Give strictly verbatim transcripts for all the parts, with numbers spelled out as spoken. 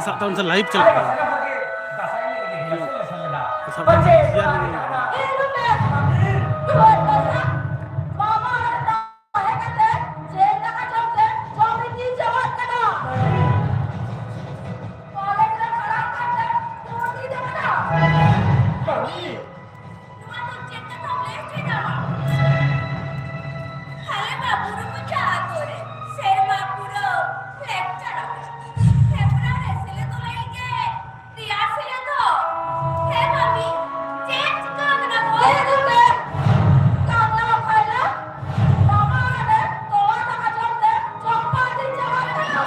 ᱥᱟᱵ ᱛᱟᱵᱚᱱ ᱥᱮ, ᱞᱟᱭᱤᱵᱷ ᱪᱟᱞᱟᱜ ᱠᱟᱱᱟ᱾ ᱥᱟᱵ ᱛᱟᱵᱚᱱ ᱥᱮ, ᱥᱮᱭᱟᱨ ᱧᱚᱜ ᱢᱮ᱾ ᱱᱚᱣᱟ ᱫᱚ ᱪᱮᱫ ᱠᱟᱛᱷᱟᱢ ᱞᱟᱹᱭ ᱦᱚᱪᱚᱭᱮᱫᱟ ᱟᱢ? ᱟᱞᱮ ᱢᱟ ᱵᱩᱨᱩ ᱢᱚᱪᱟ ᱟᱛᱳ ᱨᱮ ᱥᱮᱨᱢᱟ ᱯᱩᱨᱟᱹᱣ ᱞᱮᱠᱪᱟᱨ ᱟᱞᱮ᱾ ᱦᱮᱯᱨᱟᱣ ᱨᱮ ᱥᱮᱞᱮᱫᱚᱜ ᱞᱟᱹᱜᱤᱫ ᱜᱮ ᱨᱤᱦᱟᱨᱥᱮᱞ ᱟᱫᱚ᱾ ᱦᱮᱸ ᱢᱟᱹᱢᱤ, ᱪᱮᱫ ᱪᱤᱠᱟᱹ ᱟᱠᱟᱱᱟ ᱜᱚ? ᱪᱮᱫ ᱮᱱᱛᱮ? ᱠᱟᱢᱞᱟ ᱯᱷᱟᱭᱞᱟ, ᱢᱟᱢᱟ ᱚᱲᱟᱜ ᱨᱮ ᱛᱚᱣᱟ ᱫᱟᱠᱟ ᱡᱚᱢ ᱛᱮ ᱪᱚᱢᱯᱟ ᱟᱹᱛᱤᱧ ᱪᱟᱞᱟᱣ ᱟᱠᱟᱱᱟ᱾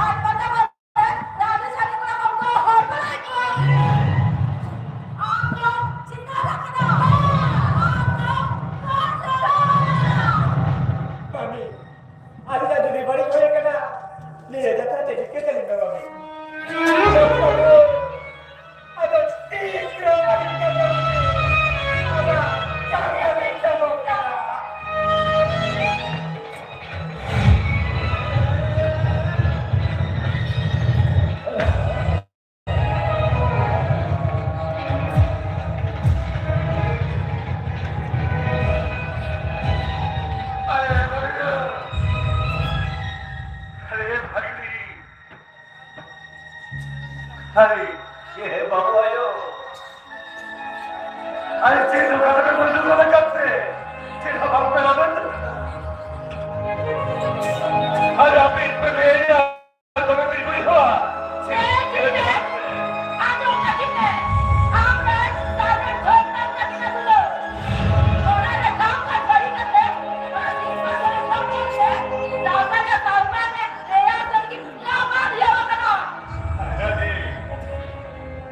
ᱟᱨ ᱯᱟᱛᱟ ᱨᱟᱡᱟ ᱪᱷᱟᱹᱱᱤ ᱠᱚᱲᱟ ᱠᱚ ᱦᱚᱲ ᱵᱟᱲᱟᱭ ᱠᱚᱣᱟ᱾ ᱟᱢ ᱫᱚ ᱪᱤᱱᱛᱟᱹ ᱟᱞᱚᱢ ᱦᱟᱛᱟᱣᱟ᱾ ᱟᱢ ᱫᱚ ᱦᱚᱲ ᱫᱚ ᱵᱟᱝ᱾ ᱢᱟᱹᱢᱤ, ᱟᱹᱞᱤᱧᱟᱜ ᱡᱩᱫᱤ ᱵᱟᱹᱲᱤᱡ ᱦᱩᱭ ᱟᱠᱟᱱᱟ, ᱱᱤᱭᱟᱹ ᱡᱟᱛᱨᱟ ᱛᱮ ᱦᱤᱨᱠᱟᱹ ᱠᱟᱹᱞᱤᱧ ᱢᱮ, ᱢᱟᱹᱢᱤ᱾ ᱟᱫᱚ ᱪᱮᱫ ᱜᱮ ᱵᱟᱹᱞᱤᱧ ᱠᱟᱹᱢᱤᱭᱟ᱾ ᱟᱫᱚ ᱪᱟᱸᱫᱟ ᱞᱤᱧ ᱪᱟᱵᱟᱜ ᱠᱟᱱᱟ᱾ ᱟᱨᱮ ᱵᱷᱟᱹᱜᱽᱱᱤ! ᱟᱨᱮ, ᱮ ᱵᱟᱹᱵᱩ ᱟᱭᱳ! ᱟᱨᱮ, ᱪᱮᱫ ᱱᱚᱝᱠᱟ ᱠᱟᱛᱮ ᱵᱚᱱ ᱫᱩᱲᱩᱵ ᱟᱠᱟᱱ ᱛᱮ? ᱪᱮᱫ ᱦᱚᱸ ᱵᱟᱝ ᱯᱮ ᱞᱟᱹᱭᱟ? ᱟᱨᱮ, ᱟᱯᱮ ᱯᱮ ᱞᱟᱹᱭᱟ᱾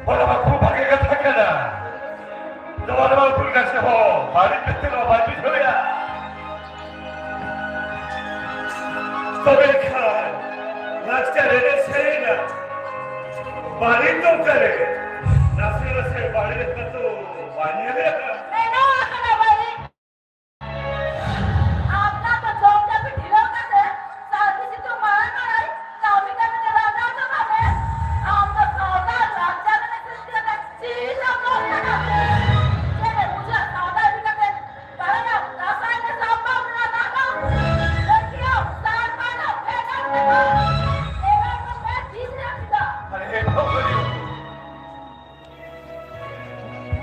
ᱚᱱᱟ ᱢᱟ ᱠᱷᱩᱵ ᱵᱷᱟᱜᱮ ᱠᱟᱛᱷᱟ ᱠᱟᱱᱟ᱾ ᱱᱚᱣᱟ ᱱᱚᱣᱟ ᱩᱛᱩ ᱞᱮᱠᱟ ᱥᱮ ᱦᱚᱸ ᱵᱟᱹᱲᱤᱡ ᱢᱮᱱᱛᱮ ᱱᱚᱣᱟ ᱵᱟᱭ ᱵᱩᱡᱷᱟᱹᱣᱮᱫᱼᱟ᱾ ᱛᱚᱵᱮ ᱠᱷᱟᱱ ᱞᱟᱠᱪᱟᱨ ᱮᱱᱮᱡ ᱥᱮᱨᱮᱧ ᱨᱮᱱᱟᱜ ᱵᱟᱹᱲᱤᱡ ᱫᱚ ᱚᱠᱟᱨᱮ? ᱱᱟᱥᱮ ᱱᱟᱥᱮ ᱵᱟᱹᱲᱤᱡ ᱞᱮᱠᱟ ᱫᱚ ᱵᱟᱭ ᱧᱮᱞᱮᱫᱼᱟ᱾ ᱢᱮᱱᱟᱜ ᱟᱠᱟᱫᱟ ᱵᱟᱹᱲᱤᱡ᱾ ᱟᱯᱱᱟᱨ ᱫᱚ ᱡᱚᱢ ᱡᱟᱹᱯᱤᱫ ᱰᱷᱤᱞᱟᱹᱣ ᱠᱟᱛᱮ ᱥᱟᱹᱨᱫᱤ ᱥᱤᱛᱩᱝ ᱢᱟᱲᱟᱝ ᱢᱟᱲᱟᱝ ᱠᱟᱹᱢᱤ ᱠᱟᱹᱢᱤ ᱛᱮ ᱞᱟᱸᱜᱟ ᱪᱟᱵᱟᱜ ᱢᱮ᱾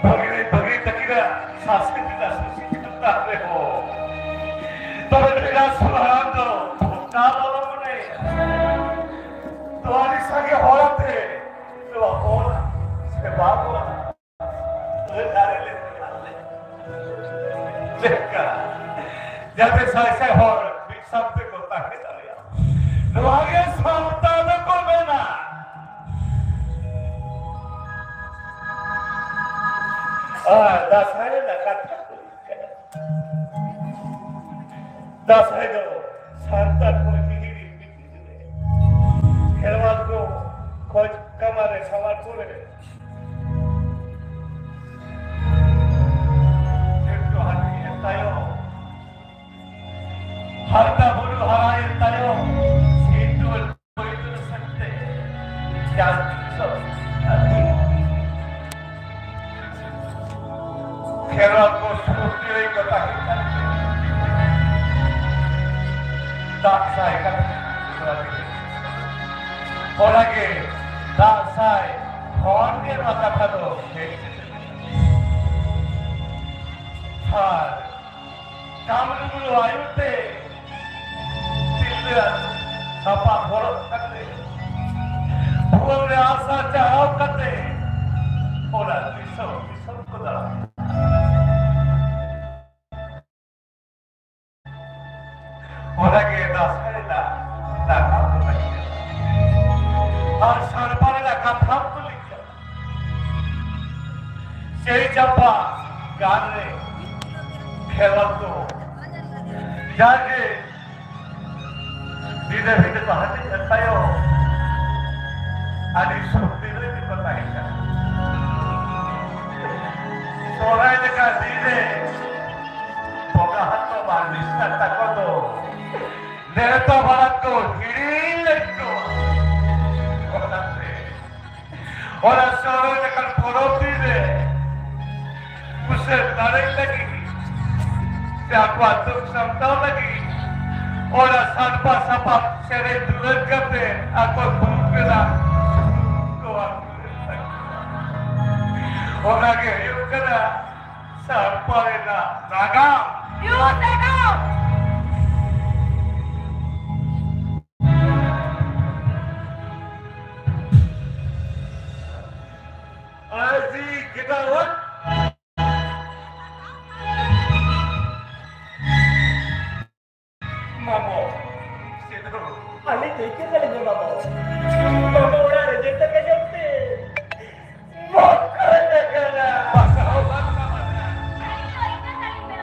ᱵᱷᱟᱹᱜᱤ ᱵᱷᱟᱹᱜᱤ ᱛᱟᱹᱠᱤᱱᱟᱜ ᱥᱟᱥᱮᱛ ᱨᱮᱱᱟᱜ ᱥᱩᱥᱤ ᱠᱟᱛᱷᱟ ᱨᱮᱦᱚᱸ ᱛᱚᱵᱮ ᱱᱩᱭ ᱨᱟᱥ ᱦᱟᱲᱟᱢ ᱫᱚ ᱚᱠᱟ ᱵᱟᱵᱟ ᱢᱟᱱᱮ ᱛᱚ ᱟᱹᱰᱤ ᱥᱟᱸᱜᱮ ᱦᱚᱲ ᱟᱛᱮ ᱱᱚᱣᱟ ᱦᱚᱲ ᱥᱮᱵᱟ ᱠᱚᱣᱟ᱾ ᱫᱟᱨᱮ ᱞᱮᱠᱟ᱾ ᱞᱮᱠᱟ᱾ ᱡᱟᱛᱮ ᱥᱟᱭ ᱥᱟᱭ ᱦᱚᱲ ᱢᱤᱫ ᱥᱟᱶᱛᱮ ᱠᱚ ᱛᱟᱦᱮᱸ ᱫᱟᱲᱮᱭᱟᱜ᱾ ᱱᱚᱣᱟ ᱜᱮ ᱥᱟᱶᱛᱟ ᱫᱚᱠᱚ ᱢᱮᱱᱟ᱾ ᱟᱨ ᱫᱟᱸᱥᱟᱭ ᱨᱮᱱᱟᱜ ᱠᱟᱛᱷᱟ ᱠᱚ ᱦᱩᱭᱩᱜ ᱠᱟᱱᱟ᱾ ᱫᱟᱸᱥᱟᱭ ᱫᱚ ᱥᱟᱱᱛᱟᱲ ᱠᱚᱣᱟᱜ ᱡᱤᱣᱤ ᱨᱮ ᱠᱷᱮᱨᱣᱟᱞ ᱠᱚ ᱠᱷᱚᱡᱽ ᱠᱟᱢᱟᱨ ᱨᱮ ᱥᱟᱶᱟᱨ ᱠᱚᱨᱮ ᱡᱤᱵᱽ ᱠᱚ ᱦᱟᱹᱴᱤᱧ ᱮᱱ ᱛᱟᱭᱚᱢ, ᱦᱟᱨᱛᱟ ᱵᱩᱨᱩ ᱦᱟᱨᱟ ᱮᱱ ᱛᱟᱭᱚᱢ, ᱥᱤᱨᱡᱚᱱ ᱯᱳᱭᱞᱳ ᱥᱮᱫ ᱛᱮ ᱡᱟᱦᱟᱸ ᱛᱤᱥᱚᱜ ᱦᱟᱹᱴᱤᱧ ᱠᱷᱮᱨᱣᱟᱞ ᱠᱚ ᱥᱩᱨᱛᱤ ᱨᱮ ᱠᱚ ᱛᱟᱦᱮᱸ ᱠᱟᱱ ᱛᱮ ᱫᱟᱜ ᱥᱟᱭ ᱠᱟᱛᱷᱟ ᱚᱱᱟᱜᱮ ᱫᱟᱜ ᱥᱟᱭ ᱠᱷᱚᱱ ᱜᱮ ᱱᱚᱣᱟ ᱠᱟᱛᱷᱟ ᱫᱚ ᱦᱮᱡ ᱮᱱᱟ᱾ ᱟᱨ ᱠᱟᱢᱨᱩ ᱵᱩᱨᱩ ᱟᱭᱩᱨ ᱛᱮ ᱛᱤᱨᱞᱟᱹ ᱥᱟᱯᱟ ᱦᱚᱨᱚᱜ ᱠᱟᱛᱮ, ᱵᱷᱩᱣᱟᱹᱝ ᱨᱮ ᱟᱥᱟ ᱪᱟᱲᱦᱟᱣ ᱠᱟᱛᱮ, ᱚᱱᱟ ᱫᱤᱥᱚᱢ ᱫᱤᱥᱚᱢ ᱠᱚ ᱫᱟᱬᱟᱱᱟ᱾ ᱚᱱᱟᱜᱮ ᱫᱟᱸᱥᱟᱭ ᱨᱮᱱᱟᱜ ᱱᱟᱜᱟᱢ ᱫᱚ ᱛᱟᱦᱮᱸ ᱠᱟᱱᱟ᱾ ᱟᱨ ᱥᱟᱲᱯᱟ ᱨᱮᱱᱟᱜ ᱠᱟᱛᱷᱟ ᱠᱚ ᱞᱟᱹᱭ ᱠᱟᱱᱟ᱾ ᱪᱟᱹᱭ ᱪᱟᱢᱯᱟ ᱜᱟᱲ ᱨᱮ ᱠᱷᱮᱨᱣᱟᱞ ᱠᱚ ᱡᱟᱜᱮ ᱵᱷᱤᱱᱟᱹ ᱵᱷᱤᱱᱟᱹ ᱠᱚ ᱦᱟᱹᱴᱤᱧ ᱮᱱ ᱛᱟᱭᱚᱢ ᱟᱹᱰᱤ ᱥᱚᱠᱛᱤ ᱨᱮ ᱠᱚ ᱛᱟᱦᱮᱸ ᱠᱟᱱᱟ᱾ ᱥᱚᱦᱨᱟᱭ ᱞᱮᱠᱟ ᱫᱤᱱ ᱨᱮ ᱵᱚᱸᱜᱟ ᱦᱚᱸᱛᱚ ᱵᱟᱝ ᱵᱤᱥᱱᱟᱜ ᱛᱟᱠᱚ ᱫᱚ᱾ ᱱᱮᱣᱛᱟ ᱵᱟᱲᱟ ᱠᱚ ᱦᱤᱲᱤᱧ ᱞᱮᱫ ᱠᱚᱣᱟ᱾ ᱚᱱᱟᱛᱮ ᱚᱱᱟ ᱥᱚᱦᱨᱟᱭ ᱞᱮᱠᱟᱱ ᱯᱚᱨᱚᱵᱽ ᱫᱤᱱ ᱨᱮ ᱯᱩᱥᱟᱹ ᱫᱟᱲᱮ ᱞᱟᱹᱜᱤᱫ ᱥᱮ ᱟᱠᱚᱣᱟᱜ ᱫᱩᱠ ᱥᱟᱢᱴᱟᱣ ᱞᱟᱹᱜᱤᱫ ᱚᱱᱟ ᱥᱟᱲᱯᱟ ᱥᱟᱯᱟᱵ ᱥᱮᱨᱮᱧ ᱫᱩᱞᱟᱹᱲ ᱠᱟᱛᱮ ᱟᱠᱚ ᱫᱩᱠ ᱨᱮᱱᱟᱜ ᱥᱩᱠ ᱠᱚ ᱟᱹᱜᱩ ᱞᱮᱫ ᱛᱟᱠᱚᱣᱟ᱾ ᱚᱱᱟᱜᱮ ᱦᱩᱭᱩᱜ ᱠᱟᱱᱟ ᱥᱟᱲᱯᱟ ᱨᱮᱱᱟᱜ ᱱᱟᱜᱟᱢ᱾ ᱭᱩ ᱥᱮᱜᱟᱢ! ᱟᱹᱡᱤ ᱜᱮᱫᱟᱣᱟᱱ᱾ ᱢᱟᱢᱚ, ᱥᱮᱫᱷᱚ᱾ ᱟᱞᱮ ᱫᱟᱹᱭᱠᱟᱹ ᱠᱟᱞᱮ ᱢᱮ ᱢᱟᱢᱚ᱾ ᱢᱟᱢᱚ ᱚᱲᱟᱜ ᱨᱮ ᱡᱚᱛᱚ ᱠᱚ ᱡᱚᱢ ᱛᱮ᱾ ᱢᱚᱡᱽ ᱠᱚ ᱞᱮ ᱠᱟᱱᱟ᱾ ᱵᱟᱥᱟ ᱦᱚᱸ ᱵᱟᱝ ᱠᱟᱱᱟ᱾ ᱟᱞᱮ ᱫᱟᱹᱭᱠᱟᱹ ᱠᱟᱞᱮ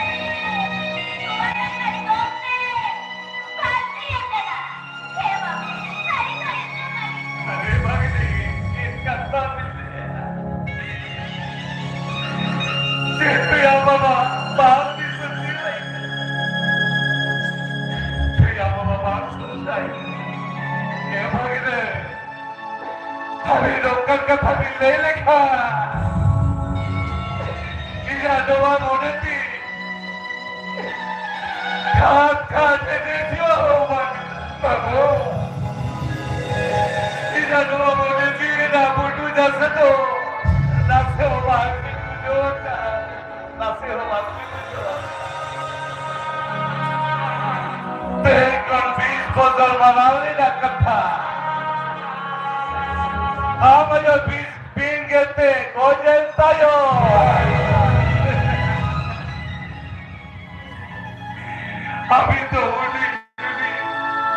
ᱢᱮ ᱢᱟᱢᱚ᱾ ᱢᱟᱢᱚ ᱚᱲᱟᱜ ᱨᱮ ᱛᱚᱣᱟ ᱫᱟᱠᱟ ᱡᱚᱢ ᱛᱮ᱾ ᱵᱟᱹᱲᱛᱤ ᱟᱠᱟᱱᱟ᱾ ᱦᱮᱸ ᱵᱟᱹᱵᱩ, ᱥᱟᱹᱨᱤ ᱫᱚ ᱮᱠᱫᱚᱢ ᱟᱹᱰᱤ ᱟᱨᱮ ᱵᱷᱟᱜᱽᱱᱤ, ᱪᱮᱫ ᱠᱟᱛᱷᱟ ᱵᱤᱱ ᱞᱟᱹᱭᱟ? ᱪᱮᱫ ᱯᱮᱭᱟ ᱵᱟᱵᱟ, ᱵᱟᱝ ᱵᱤᱱ ᱵᱩᱡᱷᱟᱹᱣ ᱞᱟᱹᱜᱤᱫ᱾ ᱯᱮᱭᱟ ᱵᱟᱵᱟ, ᱵᱟᱝ ᱵᱤᱱ ᱵᱩᱡᱷᱟᱹᱣ ᱞᱟᱹᱜᱤᱫ᱾ ᱦᱮᱸ ᱵᱷᱟᱹᱜᱤ ᱨᱮ, ᱟᱹᱵᱤᱱ ᱱᱚᱝᱠᱟᱱ ᱠᱟᱛᱷᱟ ᱵᱤᱱ ᱞᱟᱹᱭ ᱞᱮᱠᱷᱟᱱ, ᱤᱧᱟᱹᱜ ᱱᱚᱣᱟ ᱢᱚᱱᱮ ᱛᱤ ᱠᱷᱟᱫ ᱠᱷᱟᱫ ᱮ ᱫᱮᱡᱚᱜ ᱵᱟᱹᱵᱩ᱾ ᱤᱧᱟᱹᱜ ᱱᱚᱣᱟ ᱢᱚᱱᱮ ᱡᱤᱣᱤ ᱨᱮᱱᱟᱜ ᱵᱩᱰᱩ ᱫᱟᱥᱮ ᱫᱚ ᱱᱟᱥᱮ ᱦᱚᱸ ᱵᱟᱝ ᱵᱩᱡᱷᱟᱹᱣ ᱟᱠᱟᱫ, ᱱᱟᱥᱮ ᱦᱚᱸ ᱵᱟᱝ ᱵᱩᱡᱷᱟᱹᱣ᱾ ᱛᱮᱦᱮᱧ ᱠᱷᱚᱱ ᱵᱤᱥ ᱵᱚᱪᱷᱚᱨ ᱢᱟᱲᱟᱝ ᱨᱮᱱᱟᱜ ᱠᱟᱛᱷᱟ᱾ ᱟᱢ ᱟᱭᱳ ᱵᱤᱥ ᱵᱤᱧ ᱜᱮᱨᱛᱮ ᱜᱚᱡ ᱮᱱ ᱛᱟᱭᱚᱢ, ᱟᱹᱵᱤᱱ ᱫᱚ ᱦᱩᱰᱤᱧ ᱦᱩᱰᱤᱧ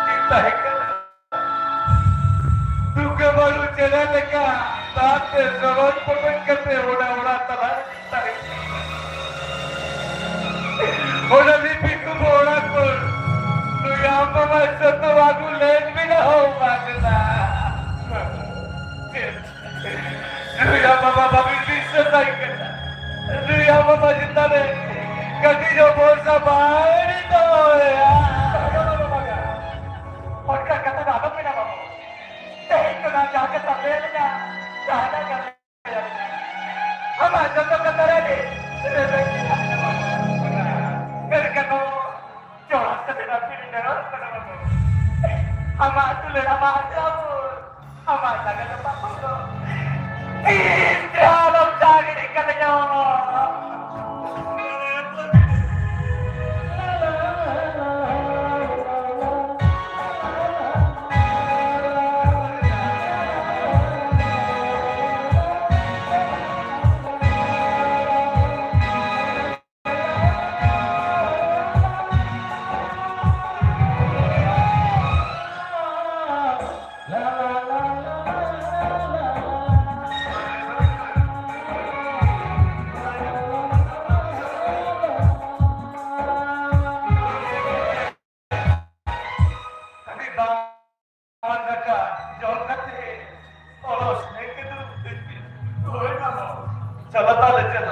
ᱵᱤᱱ ᱛᱟᱦᱮᱸ ᱠᱟᱱᱟ᱾ ᱛᱩᱠᱟᱹ ᱵᱟᱹᱨᱩ ᱪᱮᱬᱮ ᱞᱮᱠᱟ ᱫᱟᱜ ᱛᱮ ᱥᱚᱨᱚᱡ ᱯᱚᱴᱚᱡ ᱠᱟᱛᱮ ᱚᱲᱟᱜ ᱚᱲᱟᱜ ᱛᱟᱞᱟ ᱨᱮ ᱛᱟᱦᱮᱸ ᱠᱟᱱᱟ᱾ ᱚᱱᱟ ᱞᱤᱯᱤ ᱠᱚ ᱚᱲᱟᱜ ᱠᱷᱚᱱ ᱱᱩᱭ ᱟᱢ ᱵᱟᱵᱟᱭ ᱥᱟᱹᱛ ᱟᱹᱜᱩ ᱞᱮᱱ ᱵᱤᱱᱟ ᱦᱚᱸ ᱵᱟᱝ ᱠᱟᱱᱟ᱾ ᱪᱮᱫ? ᱱᱩᱭ ᱟᱢ ᱵᱟᱵᱟ ᱵᱟᱹᱵᱤᱱ ᱵᱤᱥᱥᱟᱹᱥᱟᱭ ᱠᱟᱱᱟ᱾ ᱱᱩᱭ ᱟᱢ ᱵᱟᱵᱟ ᱪᱮᱛᱟᱱ ᱨᱮ ᱠᱟᱹᱴᱤᱡ ᱦᱚᱸ ᱵᱷᱚᱨᱥᱟ ᱵᱟᱭ ᱫᱚᱦᱚᱭᱟ᱾ ᱚᱱᱠᱟ ᱠᱟᱛᱷᱟ ᱫᱚ ᱟᱞᱚᱯᱮ ᱞᱟᱹᱭᱟ ᱵᱟᱹᱵᱩ᱾ ᱛᱮᱦᱮᱧ ᱠᱷᱚᱱᱟᱜ ᱡᱟᱦᱟᱸ ᱠᱟᱛᱷᱟ ᱞᱟᱹᱭ ᱞᱮᱱᱟ, ᱡᱟᱦᱟᱱᱟᱜ ᱜᱮ ᱟᱞᱚᱯᱮ ᱞᱟᱹᱭᱟ᱾ ᱟᱢᱟᱜ ᱡᱚᱛᱚ ᱠᱟᱛᱷᱟ ᱨᱮ ᱟᱹᱰᱤ ᱨᱮᱵᱮᱱ ᱢᱮᱱᱟᱜ ᱛᱟᱢᱟ᱾ ᱢᱮᱱᱠᱷᱟᱱ ᱵᱟᱹᱵᱩ, ᱡᱚᱦᱟᱨ ᱠᱟᱛᱮ ᱟᱹᱯᱤᱞ ᱢᱮᱨᱚᱢ ᱠᱟᱱᱟ ᱵᱟᱹᱵᱩ᱾ ᱟᱢᱟᱜ ᱫᱩᱞᱟᱹᱲ, ᱟᱢᱟᱜ ᱟᱥᱨᱟᱵᱚᱱ, ᱟᱢᱟᱜ ᱡᱟᱸᱜᱟ ᱡᱟᱯᱟᱜ ᱠᱷᱚᱱ ᱫᱚ ᱤᱧ ᱪᱟᱞᱟᱜ ᱛᱟᱞᱮ ᱪᱮᱫ?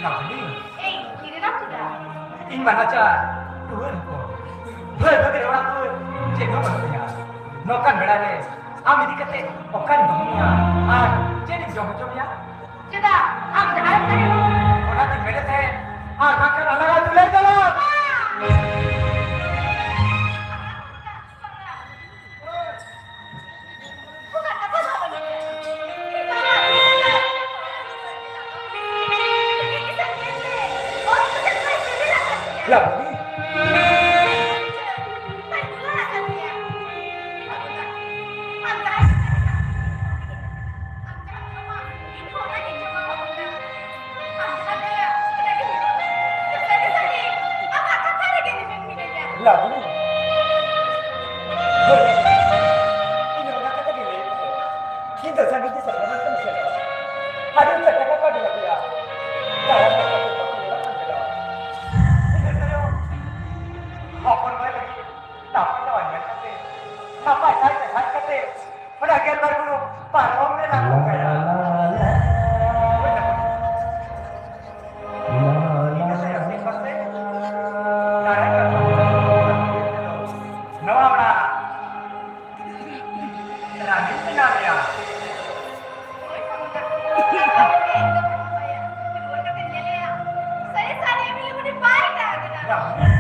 ᱞᱟᱵᱷᱞᱤ᱾ ᱮᱭ, ᱛᱤᱨᱮ ᱱᱟᱢ ᱠᱮᱫᱟ? ᱤᱧ ᱢᱟ ᱱᱟᱪᱟᱨ ᱴᱩᱣᱟᱹᱨ ᱦᱚᱯᱚᱱ᱾ ᱵᱷᱟᱹᱭ ᱵᱷᱟᱹᱜᱤ ᱚᱲᱟᱜ ᱫᱩᱣᱟᱹᱨ ᱪᱮᱫ ᱦᱚᱸ ᱵᱟᱹᱱᱩᱜ ᱛᱤᱧᱟ᱾ ᱱᱚᱝᱠᱟᱱ ᱵᱮᱲᱟ ᱨᱮ ᱟᱢ ᱤᱫᱤ ᱠᱟᱛᱮ ᱚᱠᱟᱨᱮᱧ ᱫᱚᱦᱚ ᱢᱮᱭᱟ? ᱟᱨ ᱪᱮᱫ ᱮᱢ ᱡᱚᱢ ᱦᱚᱪᱚ ᱢᱮᱭᱟ? ᱪᱮᱫᱟᱜ? ᱟᱢ ᱡᱟᱦᱟᱸᱭᱮᱢ ᱛᱟᱦᱮᱸ ᱠᱟᱱᱟ᱾ ᱚᱱᱟᱛᱤᱧ ᱢᱮᱱᱮᱫ ᱛᱟᱦᱮᱸᱫ, ᱟᱨ ᱵᱟᱝᱠᱷᱟᱱ ᱟᱞᱟᱝᱟᱜ ᱫᱩᱞᱟᱹᱲ ᱫᱚ᱾ ᱞᱟᱵᱷᱞᱤ᱾ ᱞᱟᱵᱷᱞᱤ᱾ ᱦᱳᱭ, ᱤᱧ ᱚᱱᱟ ᱠᱟᱛᱷᱟ ᱜᱤᱧ ᱞᱟᱹᱭᱮᱫ ᱛᱟᱦᱮᱸᱫ᱾ ᱤᱧ ᱫᱚ ᱥᱟᱺᱜᱤᱧ ᱫᱤᱥᱚᱢ ᱨᱮ ᱵᱟᱝ ᱠᱟᱹᱢᱤ ᱥᱮᱱᱚᱜᱼᱟ᱾ ᱟᱹᱰᱤ ᱩᱛᱟᱹᱨ ᱴᱟᱠᱟ ᱠᱟᱹᱣᱰᱤ ᱞᱟᱹᱠᱛᱤᱜᱼᱟ᱾ ᱛᱟᱭᱚᱢ ᱛᱮ ᱠᱟᱹᱴᱤᱡ ᱵᱟᱹᱦᱩ ᱚᱲᱟᱜ ᱤᱧ ᱪᱟᱞᱟᱜᱼᱟ᱾ ᱤᱱᱟᱹ ᱛᱟᱭᱚᱢ ᱦᱚᱯᱚᱱ ᱢᱟᱹᱭ ᱞᱟᱹᱜᱤᱫ ᱱᱟᱯᱟᱭ ᱡᱟᱶᱟᱭ ᱧᱮᱞ ᱠᱟᱛᱮ, ᱱᱟᱯᱟᱭ ᱥᱟᱡᱽ ᱛᱮ ᱥᱟᱡᱽ ᱠᱟᱛᱮ, ᱚᱱᱟ ᱜᱮᱞᱵᱟᱨ ᱵᱩᱨᱩ ᱯᱟᱨᱚᱢ ᱨᱮ ᱞᱟᱜᱟᱣ ᱠᱟᱭᱟ᱾ ᱵᱩᱡᱽ ᱫᱟᱢ? ᱤᱱᱟᱹ ᱛᱟᱭᱚᱢ ᱢᱤᱫ ᱯᱟᱥᱮ ᱫᱟᱨᱟᱭ ᱠᱟᱱ ᱱᱚᱣᱟ ᱚᱲᱟᱜ ᱨᱟᱱᱤ ᱢᱮᱱᱟᱜ ᱢᱮᱭᱟ᱾ ᱨᱟᱱᱤ᱾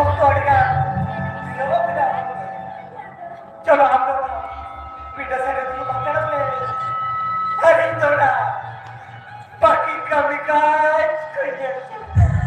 ᱚᱠᱛᱚ ᱟᱹᱰᱤᱜᱟᱱ ᱵᱤᱞᱚᱢᱚᱜ ᱠᱟᱱᱟ᱾ ᱪᱚᱞᱚ, ᱟᱢ ᱫᱚ ᱢᱤᱫ ᱰᱟᱹᱦᱤ ᱨᱮ ᱫᱩᱲᱩᱵ ᱦᱟᱛᱟᱲᱚᱜ ᱢᱮ᱾ ᱟᱨ ᱤᱧ ᱫᱚ ᱚᱱᱟ ᱵᱟᱹᱠᱤ ᱠᱟᱹᱢᱤ ᱠᱟᱡᱽ ᱠᱚᱧ ᱧᱮᱞ ᱥᱟᱢᱴᱟᱣᱟ᱾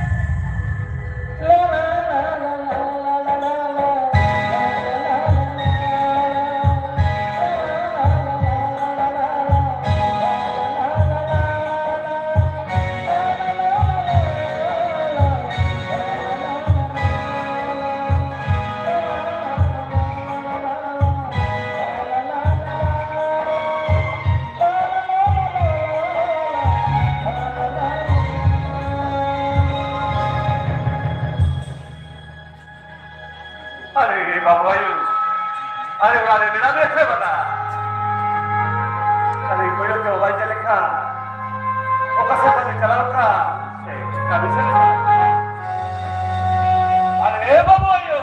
ᱟᱨᱮ ᱵᱟᱹᱵᱩ ᱟᱭᱳ, ᱟᱨᱮ ᱚᱲᱟᱜ ᱨᱮ ᱢᱮᱱᱟᱜ ᱢᱮᱭᱟ ᱥᱮ ᱵᱟᱝᱟ? ᱟᱨᱮ ᱠᱚᱭᱚᱜ ᱜᱮ ᱵᱟᱭ ᱧᱮᱞ ᱞᱮᱠᱷᱟᱱ, ᱚᱠᱟ ᱥᱮᱫ ᱵᱟᱝ ᱪᱟᱞᱟᱣ ᱠᱷᱟᱱ, ᱥᱮ ᱠᱟᱹᱢᱤ ᱥᱮᱫ ᱞᱮᱠᱷᱟᱱ᱾ ᱟᱨᱮ ᱵᱟᱹᱵᱩ ᱟᱭᱳ,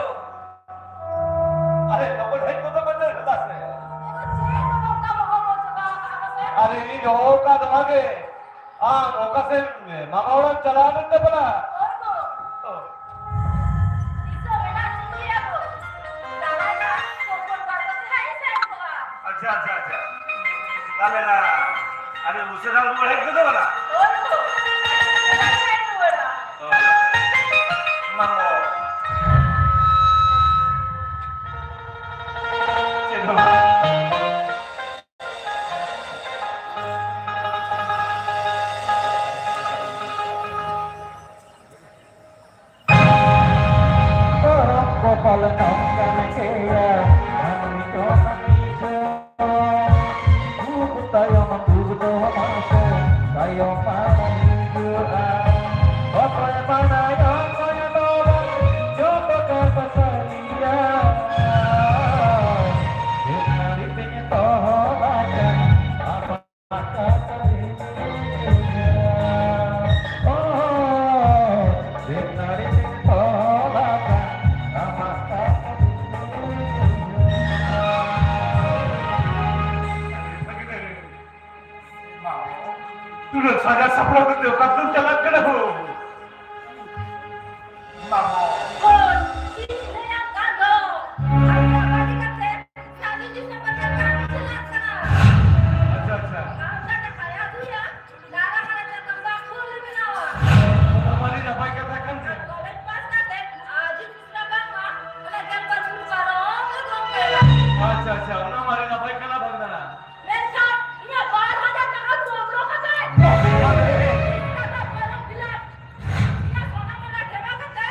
ᱟᱨᱮ ᱞᱚᱜᱚᱱ ᱦᱮᱡ ᱜᱚᱫᱚᱜ ᱢᱮ ᱫᱟᱹᱲ ᱦᱚᱫᱟ ᱥᱮ᱾ ᱟᱨᱮ ᱤᱧ ᱦᱚᱦᱚ ᱟᱠᱟᱫ ᱱᱚᱣᱟ ᱜᱮ᱾ ᱟᱢ ᱚᱠᱟ ᱥᱮᱫ ᱢᱟᱢᱟ ᱚᱲᱟᱜ ᱮᱢ ᱪᱟᱞᱟᱣ ᱞᱮᱱ ᱛᱮ ᱵᱟᱞᱟ? ᱦᱳᱭ ᱜᱳ᱾ ᱚ᱾ ᱛᱤᱥᱚᱜ ᱢᱮᱱᱟᱜ ᱪᱩᱲᱤᱭᱟ ᱠᱚ? ᱫᱟᱫᱟ ᱛᱟᱠᱚ ᱠᱚ ᱵᱟᱠᱚ ᱛᱟᱦᱮᱸ ᱥᱮᱱ ᱠᱚᱜᱼᱟ᱾ ᱟᱪᱪᱷᱟ, ᱟᱪᱪᱷᱟ, ᱟᱪᱪᱷᱟ᱾ ᱛᱟᱦᱞᱮ ᱱᱟ, ᱟᱹᱰᱤ ᱩᱥᱟᱹᱨᱟ ᱨᱩᱣᱟᱹᱲ ᱦᱮᱡ ᱜᱚᱫᱚᱜ ᱠᱟᱱᱟ? ᱦᱳᱭ ᱜᱳ᱾ ᱟᱹᱰᱤ ᱩᱥᱟᱹᱨᱟ ᱥᱮᱱ ᱨᱩᱣᱟᱹᱲᱟ᱾ ᱚ᱾ ᱢᱟᱢᱚ᱾ ᱪᱮᱫ ᱦᱚᱸ ᱵᱟᱝ᱾ ᱫᱷᱚᱨᱚᱢ ᱠᱚ ᱯᱟᱞᱮ ᱱᱚᱝᱠᱟᱱ ᱜᱮᱭᱟ, ᱢᱟᱹᱱᱢᱤ ᱠᱚ ᱢᱟᱹᱱᱢᱤ ᱠᱚ᱾ ᱫᱩᱠ ᱛᱟᱭᱚᱢ ᱫᱩᱠ ᱫᱚ ᱢᱟᱥᱮ ᱛᱟᱭᱚᱢ ᱢᱟᱲᱟᱝ ᱦᱤᱡᱩᱜᱼᱟ᱾ ᱚᱠᱚᱭ ᱵᱟᱰᱟᱭᱟ ᱚᱠᱚᱭ ᱫᱚ ᱵᱟᱝ, ᱡᱚᱛᱚ ᱠᱟᱛᱷᱟ ᱥᱟᱹᱨᱤᱭᱟ᱾ ᱫᱩᱠ ᱱᱟᱹᱲᱤ ᱛᱮᱧ ᱛᱚᱞ ᱟᱠᱟᱫ ᱟᱢᱟᱜ ᱛᱩᱞᱟᱹᱢ ᱥᱟᱡᱟᱣ ᱥᱟᱯᱲᱟᱣ ᱠᱟᱛᱮ ᱚᱠᱟ ᱛᱮᱢ ᱪᱟᱞᱟᱜ ᱠᱟᱱᱟ ᱦᱳ? ᱢᱟᱢᱚ᱾ ᱦᱳᱭ, ᱪᱮᱫ ᱤᱧ ᱞᱟᱹᱭᱟ ᱚᱱᱠᱟ ᱫᱚ? ᱟᱢ ᱫᱚ ᱵᱟᱹᱜᱤ ᱠᱟᱛᱮ ᱥᱟᱺᱜᱤᱧ ᱫᱤᱥᱚᱢ ᱵᱟᱡᱟᱨ ᱠᱟᱹᱢᱤ ᱪᱟᱞᱟᱜ ᱠᱟᱱᱟ᱾ ᱟᱪᱪᱷᱟ, ᱟᱪᱪᱷᱟ᱾ ᱟᱢ ᱫᱚ ᱡᱟᱦᱟᱸᱭ ᱟᱹᱜᱩᱭᱟ, ᱫᱟᱨᱟ ᱦᱟᱨᱟ ᱪᱟᱛᱚᱢ ᱵᱟᱠᱷᱳᱞ ᱮ ᱵᱮᱱᱟᱣᱟ᱾ ᱚᱱᱟ ᱢᱟ ᱟᱹᱰᱤ ᱱᱟᱯᱟᱭ ᱠᱟᱛᱷᱟ ᱠᱟᱱ ᱜᱮ᱾ ᱠᱚᱞᱮᱡᱽ ᱯᱟᱥ ᱠᱟᱛᱮ ᱟᱹᱰᱤ ᱪᱮᱥᱴᱟ ᱵᱟᱝ ᱢᱟ, ᱚᱱᱟ ᱡᱟᱱ ᱯᱟᱹᱨᱥᱤ ᱯᱟᱨᱚᱢ ᱮ ᱜᱚᱢᱠᱮ᱾ ᱟᱪᱪᱷᱟ, ᱟᱪᱪᱷᱟ, ᱚᱱᱟ ᱢᱟ ᱟᱹᱰᱤ ᱱᱟᱯᱟᱭ ᱠᱟᱱᱟ ᱵᱟᱝ ᱫᱟᱨᱟ᱾ ᱢᱮᱱᱠᱷᱟᱱ ᱤᱧᱟᱹᱜ ᱵᱟᱨ ᱦᱟᱡᱟᱨ ᱴᱟᱠᱟ ᱠᱚᱢ ᱫᱚᱦᱚ ᱠᱟᱛᱮ, ᱤᱧᱟᱹᱜ ᱥᱚᱱᱟ ᱢᱚᱱᱟ ᱴᱷᱮᱞᱟᱣ ᱠᱟᱛᱮ,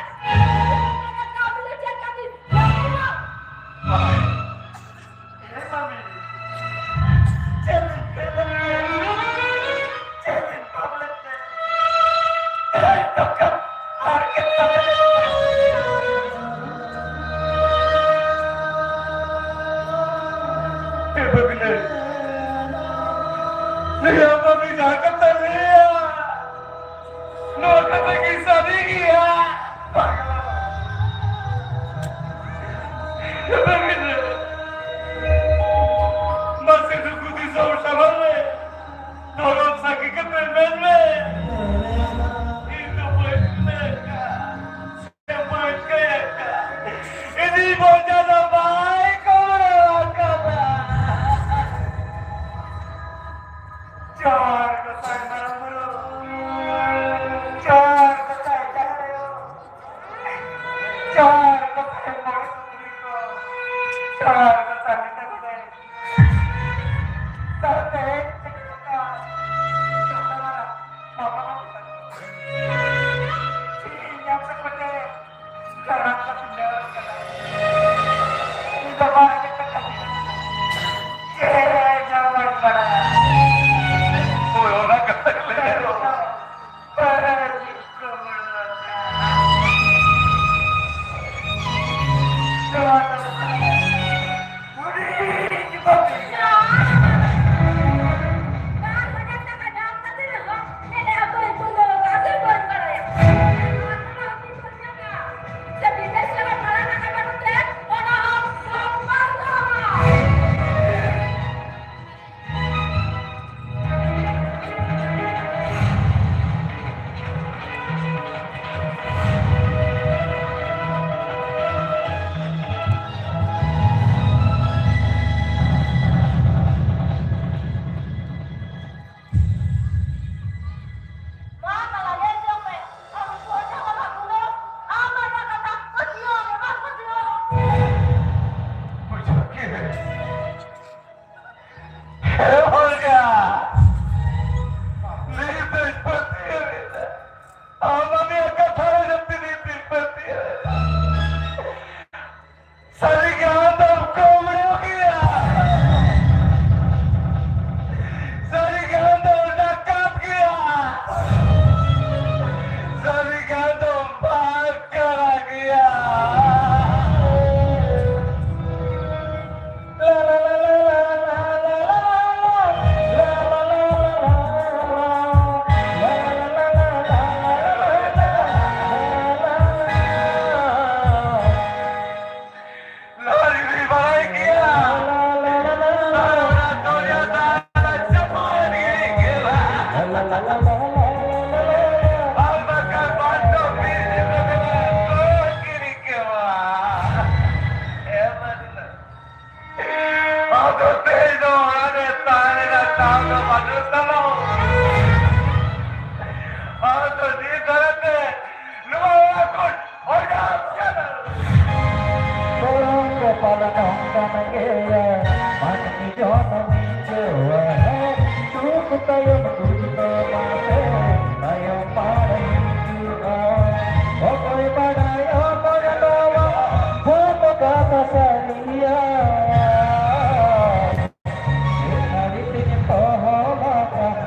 ᱟᱨ ᱵᱟᱠᱷᱟᱱ ᱵᱟᱝ ᱫᱚ ᱵᱤᱨ ᱫᱤᱥᱚᱢ ᱨᱮ ᱛᱚᱞ ᱠᱤᱨᱤᱧ ᱠᱮᱣᱟ᱾ ᱮ ᱢᱟᱹᱱᱩ᱾ ᱟᱫᱚ ᱛᱮᱦᱮᱧ ᱫᱚ ᱚᱲᱟᱜ ᱨᱮ ᱛᱟᱦᱮᱸ ᱨᱮᱱᱟᱜ ᱴᱷᱟᱶ ᱫᱚ ᱵᱟᱹᱱᱩᱜ ᱛᱟᱢᱟ᱾ ᱟᱫᱚ ᱱᱤᱛ ᱫᱷᱟᱨᱟᱛᱮ ᱱᱚᱣᱟ ᱚᱲᱟᱜ ᱠᱷᱚᱱ ᱚᱰᱚᱠ ᱪᱟᱞᱟᱜ᱾ ᱜᱚᱲᱚᱢ ᱠᱚᱯᱟᱞ ᱱᱚᱝᱠᱟᱱ ᱜᱮᱭᱟ, ᱢᱟᱹᱱᱢᱤ ᱡᱚᱱᱚᱢ ᱤᱧ ᱡᱚᱣᱟ᱾ ᱫᱩᱠ ᱛᱟᱭᱚᱢ ᱫᱩᱠ ᱫᱚ ᱵᱟᱝ ᱥᱮ, ᱛᱟᱭᱚᱢ ᱢᱟᱲᱟᱝ ᱦᱤᱡᱩᱜᱼᱟ᱾ ᱚᱠᱚᱭ ᱵᱟᱲᱟᱭ ᱚᱠᱚᱭ ᱱᱚᱣᱟ ᱵᱷᱩᱞ ᱠᱟᱛᱷᱟ ᱥᱟᱹᱨᱤᱭᱟ᱾ ᱪᱮᱫ ᱫᱟᱲᱮ ᱛᱮᱧ ᱛᱚᱦᱚᱞ ᱟᱠᱟᱫ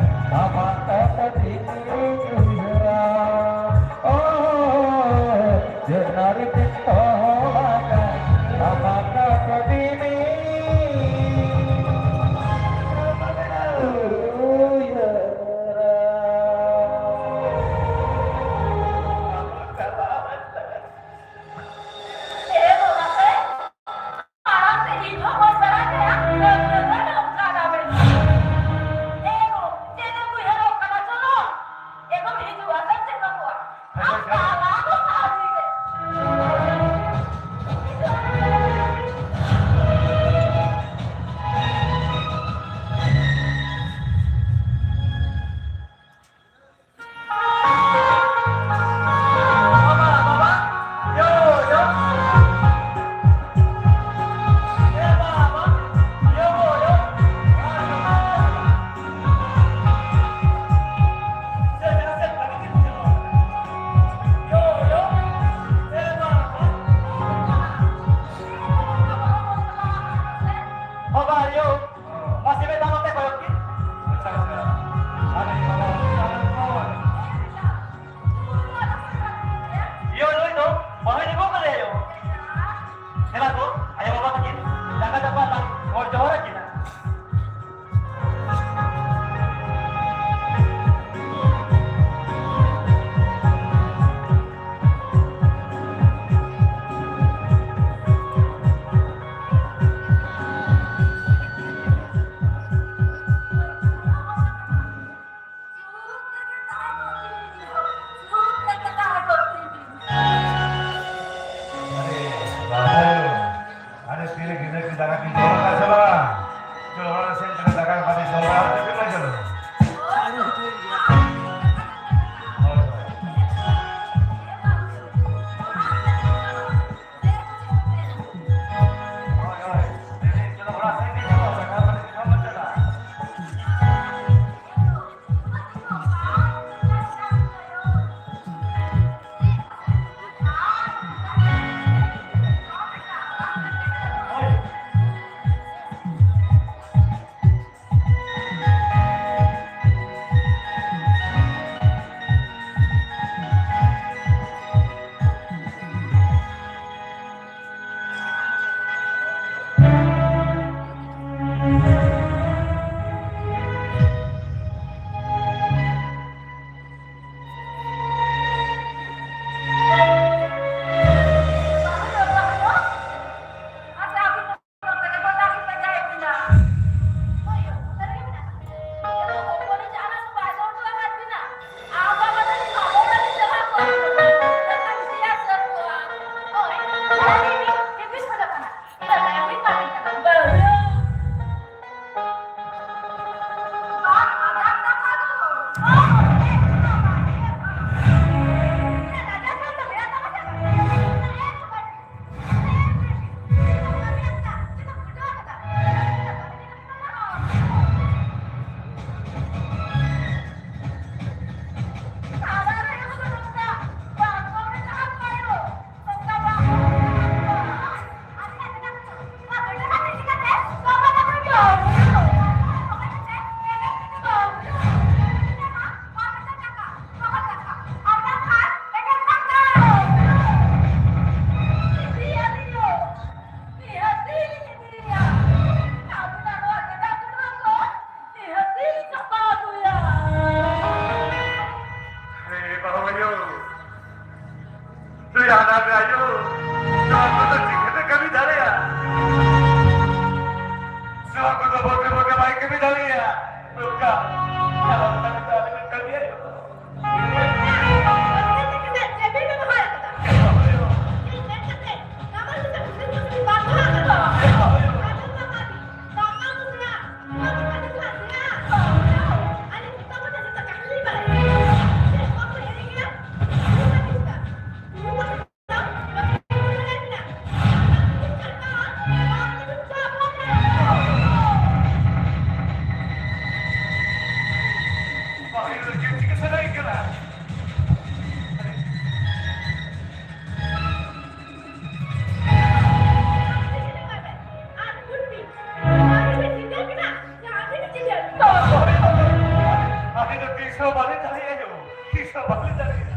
ᱟᱹᱞᱤᱧ ᱫᱚ ᱛᱤᱥ ᱦᱚᱸ ᱵᱟᱹᱞᱤᱧ ᱫᱟᱲᱮᱭᱟᱜᱼᱟ ᱭᱳ, ᱛᱤᱥ ᱦᱚᱸ ᱵᱟᱹᱞᱤᱧ ᱫᱟᱲᱮᱭᱟᱜᱼᱟ᱾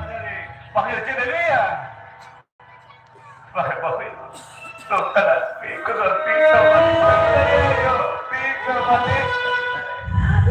ᱟᱨᱮ, ᱵᱟᱹᱦᱩ ᱪᱮᱫ ᱮ ᱞᱟᱹᱭᱟ? ᱵᱟᱹᱦᱩ, ᱵᱟᱹᱦᱩ, ᱱᱚᱝᱠᱟᱱᱟᱜ ᱯᱤ ᱠᱚᱫᱚ ᱛᱤᱥ ᱦᱚᱸ ᱵᱟᱹᱞᱤᱧ ᱫᱟᱲᱮᱭᱟᱜᱼᱟ ᱭᱳ, ᱛᱤᱥ ᱦᱚᱸ ᱵᱟᱹᱞᱤᱧ ᱫᱟᱲᱮᱭᱟᱜᱼᱟ᱾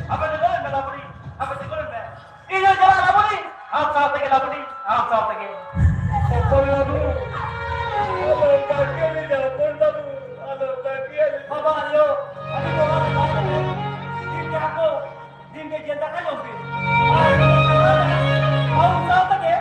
ᱟᱯᱮ ᱫᱚ ᱜᱚᱲᱚ ᱢᱮ, ᱞᱟᱵᱩᱲᱤ, ᱟᱯᱮ ᱫᱚ ᱜᱚᱲᱚ ᱢᱮ᱾ ᱤᱧ ᱦᱚᱸ ᱪᱟᱞᱟᱜ, ᱞᱟᱵᱩᱲᱤ, ᱟᱢ ᱥᱟᱶ ᱛᱮᱜᱮ, ᱞᱟᱵᱩᱲᱤ, ᱟᱢ ᱥᱟᱶ ᱛᱮᱜᱮ᱾ ᱦᱚᱯᱚᱱ ᱵᱟᱹᱵᱩ, ᱟᱞᱚᱢ ᱵᱟᱹᱜᱤᱭᱟᱹᱧᱟ, ᱦᱚᱯᱚᱱ ᱵᱟᱹᱵᱩ, ᱟᱞᱚᱢ ᱵᱟᱹᱜᱤᱭᱟᱹᱧᱟ᱾ ᱵᱟᱵᱟ ᱟᱭᱳ, ᱟᱹᱰᱤ ᱜᱚᱨᱚᱵᱽ ᱟᱭ ᱠᱟᱱᱟ᱾ ᱤᱧ ᱡᱟᱦᱟᱸ ᱠᱚ ᱫᱤᱱ ᱜᱮ ᱡᱤᱞ ᱫᱟᱠᱟ ᱡᱚᱢ ᱵᱤᱱ᱾ ᱟᱨ ᱟᱢ ᱥᱟᱶ ᱛᱮᱜᱮ